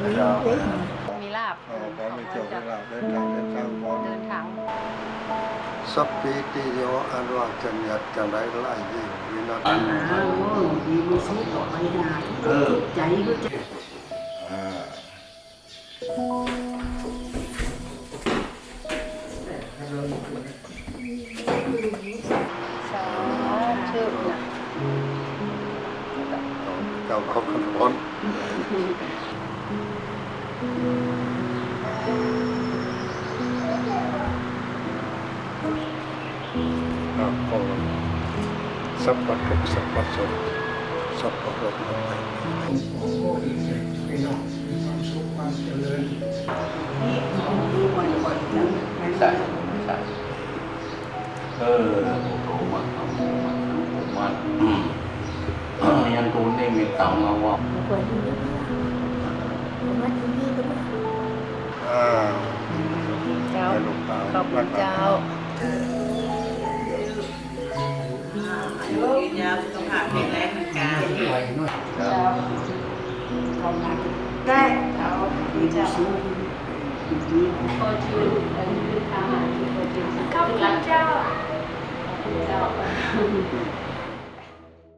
ມີລາບ ເອີ ຂໍມີໂຊກມີລາບ ເດີນທາງ ເດີນທາງ ເດີນທາງ. ສັບພີຕິໂຍ ອັນວ່າຈະຍາດຈັ່ງໃດຫຼາຍຍິ່ງວິນາດ ເອີ ມີຄວາມສຸກໄປນາ ເອີ ໃຈ ເອີ ສາທຸນະ ເຈົ້າເຂົ້າພັນພົ້ນ ອາ ຂໍສັບພະທຸກ ສັບພະໂສກ ສັບພະໂລກ ຂໍໃຫ້ພີ່ນ້ອງມີຄວາມສຸກຄວາມຈະເລີນ ສາທຸ ສາທຸ. ເອີ ໂຕມາ ໂຕມາ ໂຕມາ ຍັງໂຕນີ້ມີຕັງມາເວົ້າ ເຈົ້າ ຂອບຄຸນເຈົ້າ. ອາຍຸຍືນຍາວ ສຸຂະພາບແຂງແຮງຄືກັນ ເຈົ້າ ເຂົ້າມາແຕ່ ເຈົ້າ ເຈົ້າ ຂໍເຊີນ ຂອບຄຸນເຈົ້າ ຂອບຄຸນເຈົ້າ.